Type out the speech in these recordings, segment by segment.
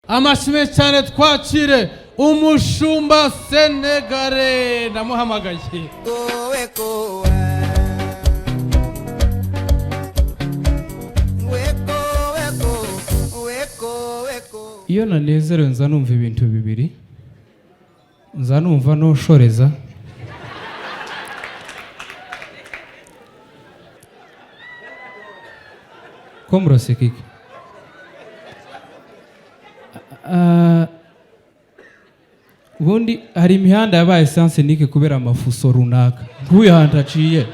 Amashyi menshi cyane, twakire umushumba Senegare, ndamuhamagaye. Weko, weko, weko, weko, weko. Iyo nanezerewe nza numva ibintu bibiri, nza numva noshoreza. Ko muraseka iki? Ah, ubundi hari imihanda yabaye sens unique kubera amafuso runaka, nk'uyu hantu aciye.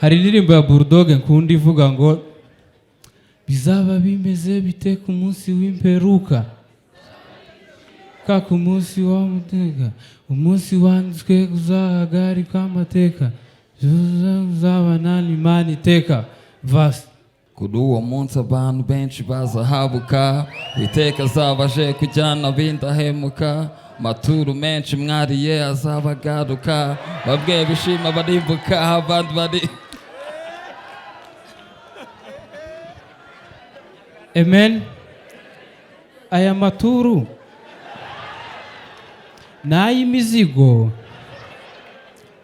Hari indirimbo ya Bulldog nkunda ivuga ngo bizaba bimeze bite ku munsi w'imperuka, ka ku munsi w'amateka, umunsi wanditswe uzahagarika amateka, uzabana n'Imana iteka vasi. Kuri uwo munsi abantu benshi bazahabuka, Uwiteka azaba aje kujyana ab'indahemuka, maturu menshi mwariye azabagaruka, bamwe bishima barimbuka, abandi bari Amen. Aya maturu ni ay'imizigo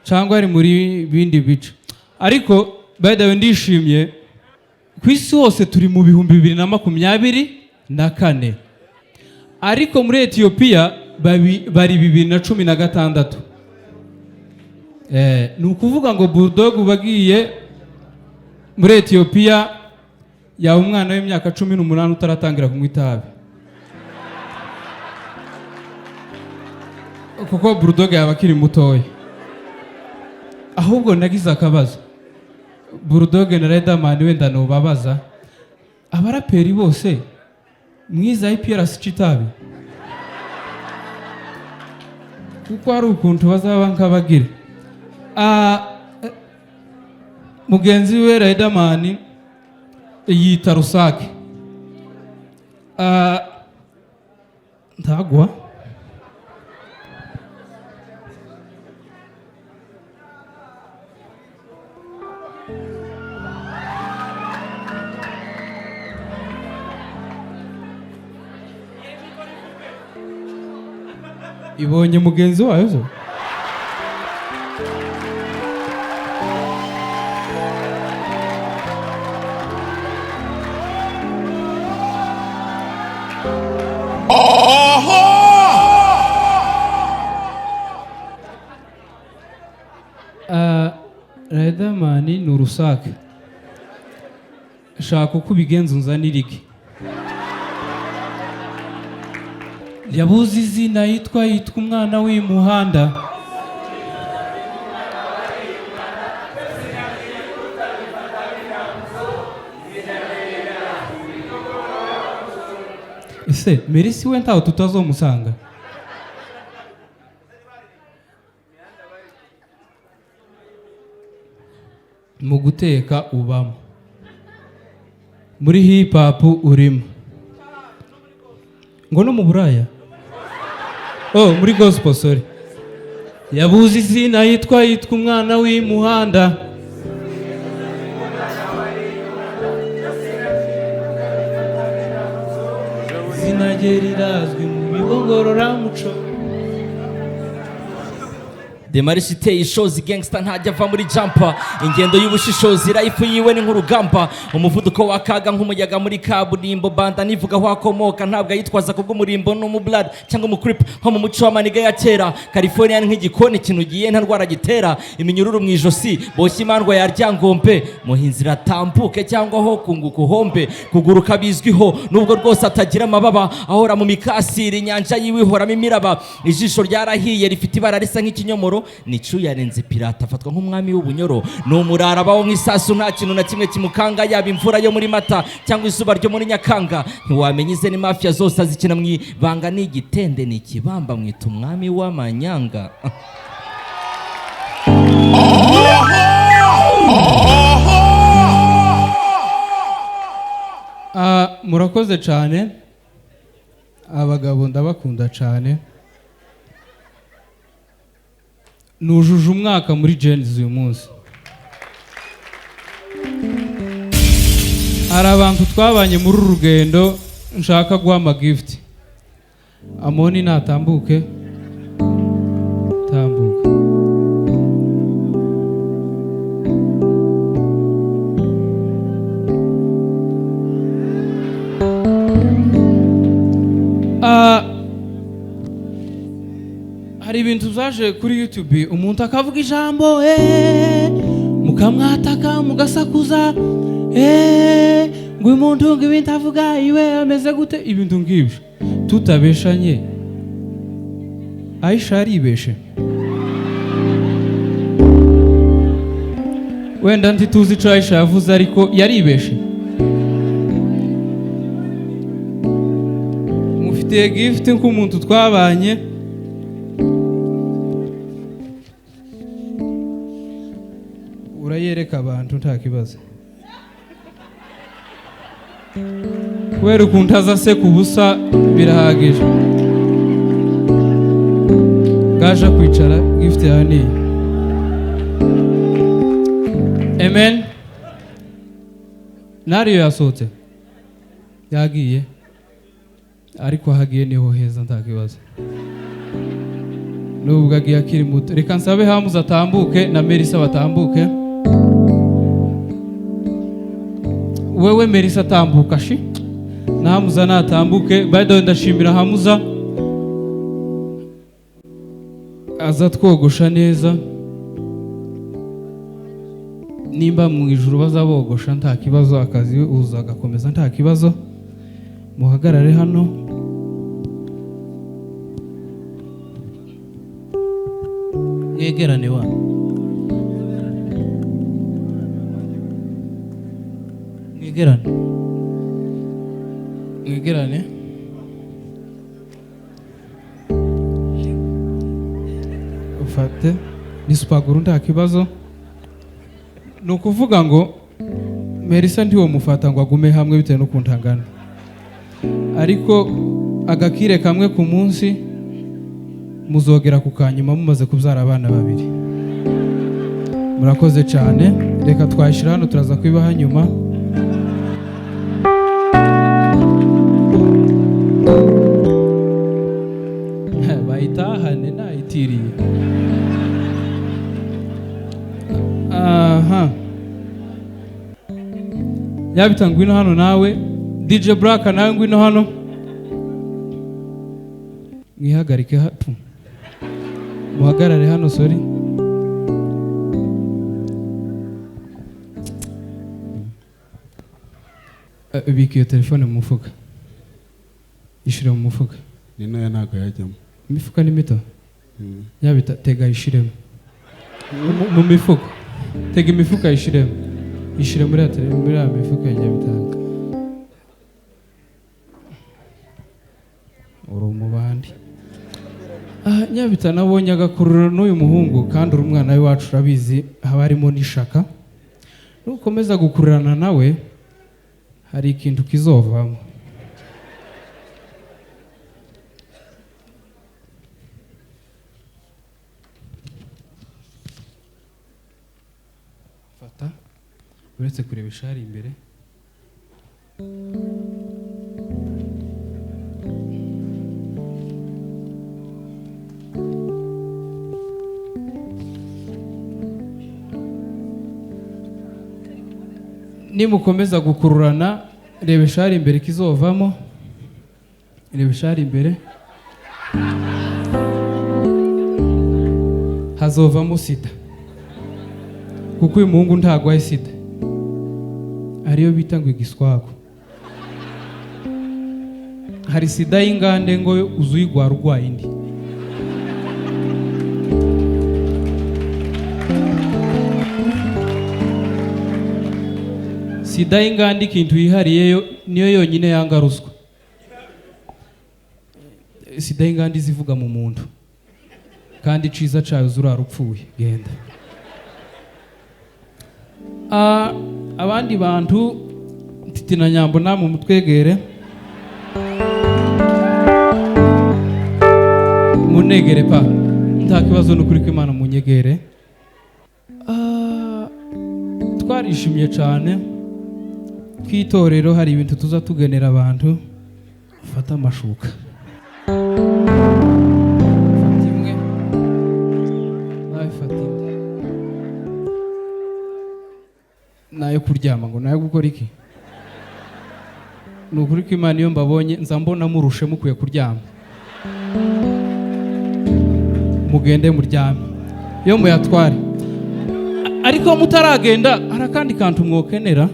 cyangwa ari muri bindi bice? Ariko by the way, ndishimye. Ku isi hose turi mu 2024, ariko muri Etiyopiya bari 2016. Ni ukuvuga ngo Bulldog bagiye muri Etiyopiya yaba umwana w'imyaka 18 utaratangira kunywa itabi, kuko Bulldog yaba akiri mutoya. Ahubwo nagize akabazo, Bulldog na Riderman, wenda nubabaza abaraperi bose mwiza IPRC itabi, kuko hari ukuntu bazaba nk'abagira. Ah, mugenzi we Riderman yita rusake. Ah, ntagwa. Ibonye mugenzi wayo zo. Ah, Riderman ni urusake, shaka uko ubigenza unzanire iki. Yabuze izina yitwa umwana w'imuhanda. Ese Merisi we ntawe tutazomusanga? Mu guteka ubamo, muri hip hop urimo, ngo no mu buraya, oh, muri gospel, sorry. Yabuze izina yitwa umwana w'imuhanda. Izina rye rirazwi mu bigo ngororamuco. Demarisha iteye ishozi, gangsta ntajya ava muri jumper, ingendo y'ubushishozi, life yiwe ni nk'urugamba, umuvuduko w'akaga nk'umuyaga muri kaburimbo. Banda nivuga aho akomoka, ntabwo ayitwaza kubw'umurimbo n'umublad cyangwa umucrip nko mu muco w'amaniga ya kera. California ni nk'igikoni kinugiye, nta ndwara gitera, iminyururu mu ijosi boshye imandwa ya Ryangombe, muhinzi ratambuke cyangwa aho kunguka uhombe. Kuguruka bizwiho nubwo rwose atagira amababa, ahora mu mikasire, inyanja yiwe ihoramo imiraba. Ijisho ryarahiye, rifite ibara risa nk'ikinyomoro, nicu yarenze pirata, afatwa nk'umwami w'ubunyoro. Ni umurara, abaho nk'isasu, nta kintu na kimwe kimukanga, yaba imvura yo muri Mata cyangwa izuba ryo muri Nyakanga. Ntiwamenya ize, ni mafia zose azikina mu ibanga, ni igitende, ni ikibamba, mwita umwami w'amanyanga. Ah, murakoze cyane abagabo, ndabakunda cyane. Nujuje umwaka muri Gen-Z uyu munsi. Hari abantu twabanye muri uru rugendo nshaka guha amagifuti. Amoni natambuke, tambuka. Hari ibintu byaje kuri YouTube, umuntu akavuga ijambo mukamwataka mugasakuza, ngo uyu muntu ngo ibintu avuga iwe ameze gute, ibintu ngibyo tutabeshanye. Aisha yaribeshe, wenda ntituzi ico Aisha yavuze ariko yaribeshe. Mufitiye gift nk'umuntu twabanye. Urayereka abantu nta kibazo, kubera ukuntu aza aseka ubusa birahagije. Ngaje kwicara, gift yawe ni iyi. Amen. Nariyo yasohotse yagiye, ariko ahagiye niho heza nta kibazo, nubwo agiye akiri muto. Reka nsabe Hamuza atambuke na Melissa batambuke. Wewe Melissa tambuka shi, na Hamuza natambuke. By the way, ndashimira Hamuza aza twogosha neza. Nimba mu ijuru bazabogosha nta kibazo, akazi uza agakomeza nta kibazo. Muhagarare hano. Mwegerane wa. Mwegerane. Mwegerane. Ufate ni supaguru nta kibazo. Ni ukuvuga ngo Melissa ntiwo mufata ngo agume hamwe bitewe n'ukuntu angana, ariko agakire kamwe ku munsi muzogera ku kanyuma mumaze kubyara abana babiri. Murakoze cyane, reka twayishyira hano turaza kwibaha nyuma. Bayitahane nayitiriye. Aha. Yabita ngwino hano nawe, DJ Black nawe ngwino hano. Mwihagarike hapu. Muhagarare hano, sorry. Bika iyo telefone mu mufuka. Ishire mu mufuka. Ni nayo ntago yajyamo. Imifuka ni mito? Yabita tega ishiremo. Mu mifuka. Tega imifuka ishiremo. Ishire muri muri ya mifuka ya bitanga. Uri umubandi. Nyabita nabonye agakurura n'uyu muhungu, kandi uri umwana wacu urabizi haba harimo n'ishaka. Nukomeza gukururana nawe hari ikintu kizovamo. Fata uretse kureba ishari imbere. Nimukomeza gukururana reba ishari imbere kizovamo. Reba ishari imbere hazovamo sida, kuko uyu muhungu ntagwaye sida, ariyo bita ngo igiswago. Hari sida y'ingande ngo uzuyigwara urwaye indi. Sida y'ingande ikintu yihariyeyo niyo yonyine yanga ruswa. Sida y'ingande izivuga mu muntu, kandi ciza cayo uzurarupfuye genda. Abandi bantu Titi na Nyambo namwe mutwegere, munegere pa nta kibazo n'ukuri kw'Imana munyegere. Twarishimye cyane K'itorero hari ibintu tuza tugenera abantu. Ufate amashuka, fata imwe nawe, fata indi, nayo kuryama ngo nayo gukora iki. Ni ukuri ko Imana, iyo mbabonye nza mbona murushe, mukwiye kuryama. Mugende muryame, iyo muyatware. Ariko mutaragenda, hari akandi kantu mwokenera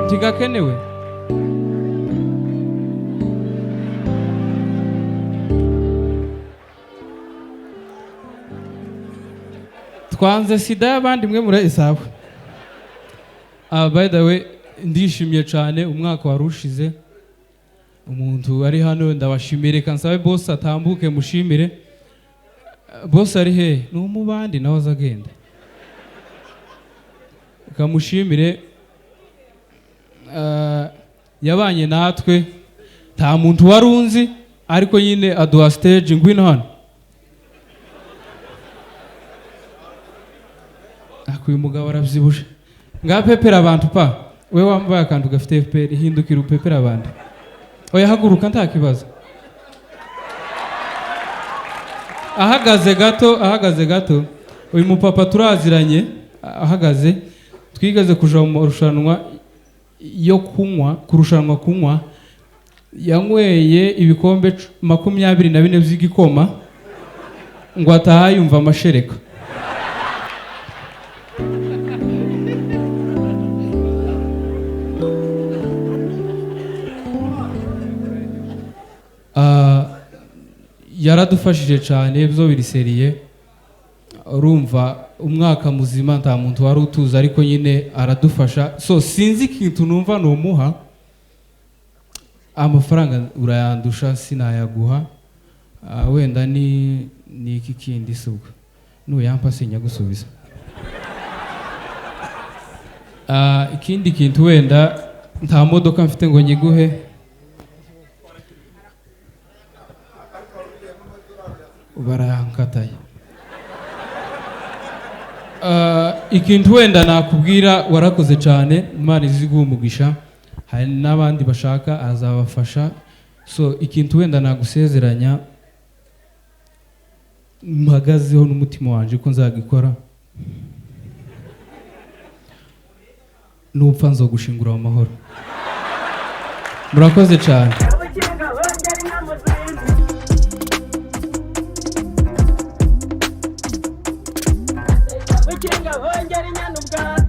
ntigakenewe. Twanze sida y'abandi, mwe murayisawa. Ah, by the way, ndishimye cyane. Umwaka wari ushize umuntu ari hano, ndabashimire. Reka nsabe boss atambuke mushimire. Boss ari he? Ni umubandi nawe aza agenda kamushimire. Yabanye natwe, nta muntu wari unzi, ariko nyine aduha stage. Ngwino hano. Ako uyu mugabo arabyibushe. Ngapepera abantu pa. We wambaye akantu gafite FPR, hindukira upepera abantu. Oya, haguruka, nta kibazo. Ahagaze gato, ahagaze gato. Uyu mupapa turaziranye. Ahagaze, twigeze kuja mu marushanwa yo kunywa, kurushanwa kunywa. Yanyweye ibikombe 24 by'igikoma ngo ataha yumva amashereka. Ah, yaradufashije cyane byo biri sérieux. Urumva, umwaka muzima nta muntu wari utuzi, ariko nyine aradufasha. So sinzi ikintu numva numuha. Amafaranga urayandusha, sinayaguha. Ah, wenda ni iki kindi se? Ubwo nuyampa sinyagusubiza. Ah, ikindi kintu wenda, nta modoka mfite ngo nyiguhe. Barankataye. Ah, ikintu wenda nakubwira, warakoze cyane, Imana izi guha umugisha. Hari n'abandi bashaka, azabafasha. So ikintu wenda nagusezeranya mpagazeho n'umutima wanjye ko nzagikora, nupfa nzogushingura mu mahoro. Murakoze cyane. Ubukinga bongera inyamuzinzi. Ubukinga bongera inyana ubwatsi.